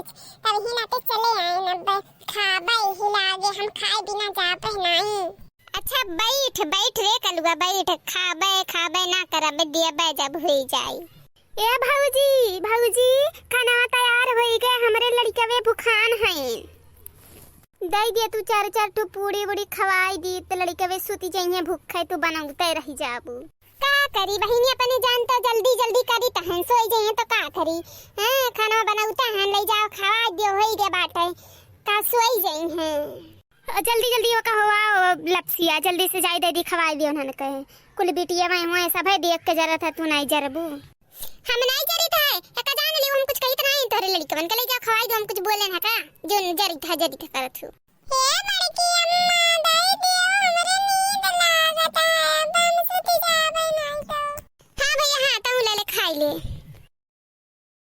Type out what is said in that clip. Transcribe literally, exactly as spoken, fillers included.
तब ही नाते चले आए न, ब-, खाबे ही लागे, हम खाए बिना जाबे नाई। अच्छा, बैठ, बैठ रे कलुआ, बैठ, खाबे, खाबे ना करबे, दियबे जब होई जाई। ए भौजी, भौजी, खाना तैयार होई गए, हमरे लड़िकवे भुखान हैं। दई दिया तू चार चार ठो पूड़ी उड़ी खवाई दी, त लड़िकवे सुती जइहें भूखे, तू बनौते रही जाबू। का करी बहिनी, अपने जान तो जल्दी जल्दी करी, तहन सोई जइहें तो का करी? हैं, खाना बनौते हैं, ले जाओ खवाई दियो, होई गए बाटे, का सोई जइहें? अ, जल्दी जल्दी ओका हुआ, ओ, लपसिया, जल्दी से जाई दे दी खवाई दियो उन्हन के। कुल बिटिया वहीं हुए सब है, देख के जरत है, तू नहीं जरबू। हम नहीं जरित है, एका जान लियो, हम कुछ कहित नहीं, तोहरे लड़िकवन के ले जाओ खवाई दो, हम कुछ बोले ना का, जो जरित है, जरित करत हो।